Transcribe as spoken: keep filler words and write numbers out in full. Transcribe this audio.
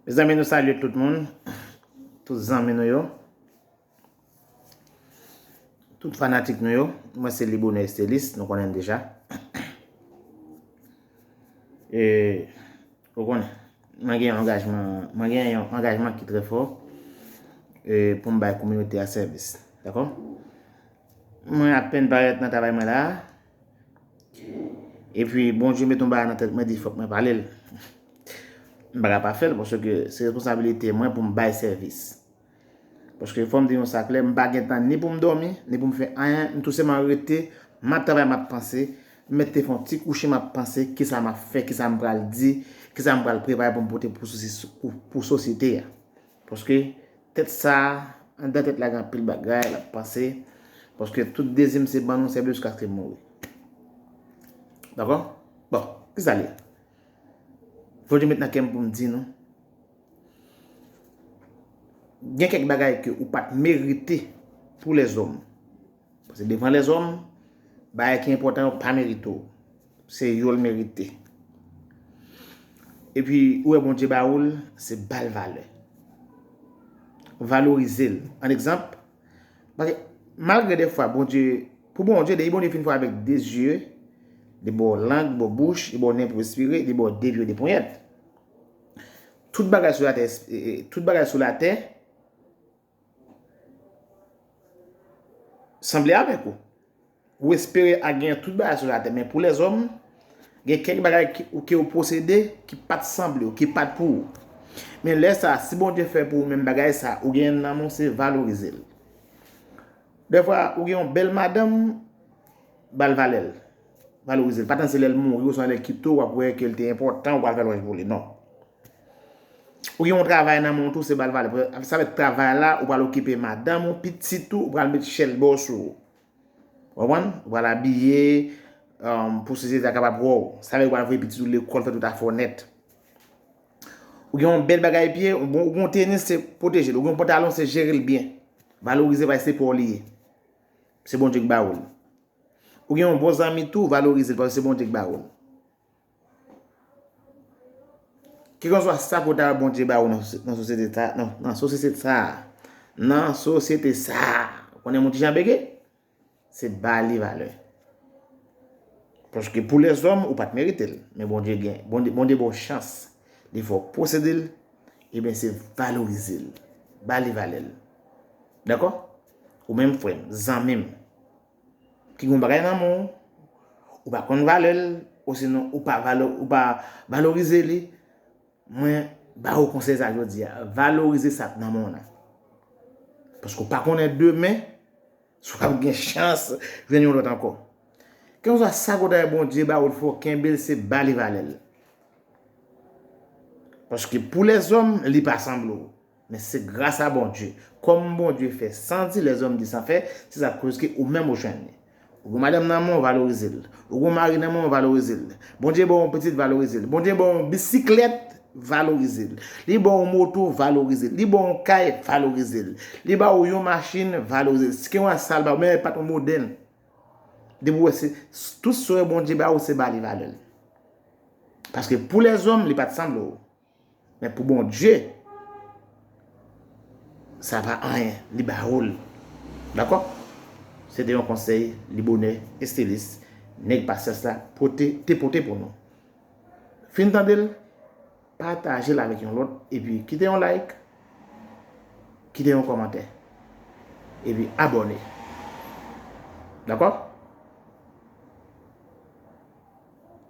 Mezanmi, nou salye tout moun, tout zanmi nou yo, tout fanatik nou yo. Mwen se Libonè Estelis, nou konnen m deja. E, ou konnen, mwen gen yon angajman, mwen gen yon angajman ki trè fò, e, pou m bay kominote a sèvis. Dakò? Mwen apèn parèt nan travay mwen la. Epi, Bondye met yon bagay nan tèt mwen, di fòk mwen pale l. M pa ka pa fè l, paske se responsabilite mwen pou m bay sèvis. Paske fò m di nou sa klè, m pa gen tan ni pou m dòmi, ni pou m fè anyen, m tou sèlman rete, m ap travay, m ap panse, m mèt te fè yon ti kouche, m ap panse, kisa m ap fè, kisa m pral di, kisa m pral prepare pou m pote pou sosi-, pou, pou sosyete a. Paske tèt sa, anndan tèt la gen anpil bagay, l ap panse. Paske tout dezi m se ban nou sèvi jiskaske m mouri. Dakò? Bon, kisa l ye? Fò Dye met nan kè m pou m di nou. Gen kèk bagay ke ou pa t merite pou lèzòm. Paske devan lèzòm, bagay ki enpòtan yo pa merite w. Se yo l merite. Epi, ou wè Bondye ba ou l, se ba l valè. Valorize l. An egzanp, paske malgre defwa, Bondye, pou Bondye, depi Bondye fin fè w avèk de zye, li ba w lang, li ba w bouch, li ba w nen pou respire, li ba w de pye, de ponyèt. Tout bagay sou latè, e, e, tout bagay sou latè, sanble avèk ou. Ou espere a gen tout bagay sou latè, men pou lèzòm, gen kèk bagay ki, ou, ke ou posede ki pa t sanble w, ki pa t pou ou. Men lè sa, si Bondye fè pou ou menm bagay sa, ou gen nan men w, se valorize l. Defwa, ou gen yon bèl madanm, ba l valè l. Valorize l. Pa tann se lè l mouri, oswa lè l kite w, w ap wè ke l te enpòtan, ou pral fè lwanj pou li. Non. Ou gen yon travay nan men w tou, se ba l valè. Sa vle travay la, ou pral okipe madanm ou, pitit ou, ou pral met chèlbè w sou ou. Ou konprann? Ou pral abiye, um, pou sosyete a kapab wè w. Sa vle ou pral voye pitit ou lekòl, fè tout afè w nèt. Ou gen yon bèl bagay pye, ou gen, ou gen yon tenis, se pwoteje l. Ou gen yon pantalon, se jere l byen. Valorize, paske se pa w li ye. Se Bondye ki ba ou l. Ou gen yon bon zanmi tou, valorize l, paske se Bondye ki ba ou l. Kèlkanswa sa ke w ta wè Bondye ba ou nan, nan sosyete sa, nan, nan sosyete sa, nan sosyete sa, ou konnen moun ti jan bege, se ba li valè. Paske pou lèzòm, ou pa t merite l, men Bondye gen, Bondye, Bondye ba w chans, li fè w posede l, ebyen se valorize l, ba li valè l. Dakò? Ou menm frè m, zanmi m, ki gen yon bagay nan men w, ou pa konn valè l, osinon ou pa valo-, ou pa valorize li, mwen ba ou konsèy sa jodi a, valorize sa k nan men w nan. Paske w pa konnen demen, si w ap gen chans jwenn yon lòt ankò. Kèlkanswa sa ke w ta wè Bondye ba ou l, fò w kenbe l, se ba li valè l. Paske pou lèzòm, li pa sanble w. Men se gras a Bondye. Kòm Bondye fè san di, lèzòm di san fè, se sa k koz ke ou menm ou jwenn li. Ou gen madanm nan men w, valorize l. Ou gen mari nan men w, valorize l. Bondye ba w yon pitit, valorize l. Bondye ba w yon bisiklèt, valorize l. Li ba w yon moto, valorize l. Li ba w yon kay, valorize l. Li ba w yon machin, valorize l. Si gen yon sa l ba w, men pa t yon modèl. Depi w wè se, tout sa w wè Bondye ba ou, se ba li valè l. Paske pou lèzòm, li pa t sanble w. Men pou Bondye, sa pa anyen, li ba ou l. Dakò? Se te yon konsèy Libonè Estelis, nèg pasyans la, pote, te pote pou nou. Fin tande l, pataje l avèk yon lòt, epi kite yon like, kite yon kòmantè, epi abòne. Dakò?